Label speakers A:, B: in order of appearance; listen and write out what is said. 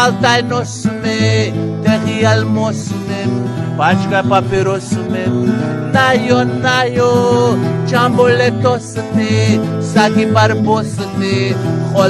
A: Халтай носуме, теги алмосуме, пачка папиросуме, наё, наё, чамболетосте, саги барбосте, хол.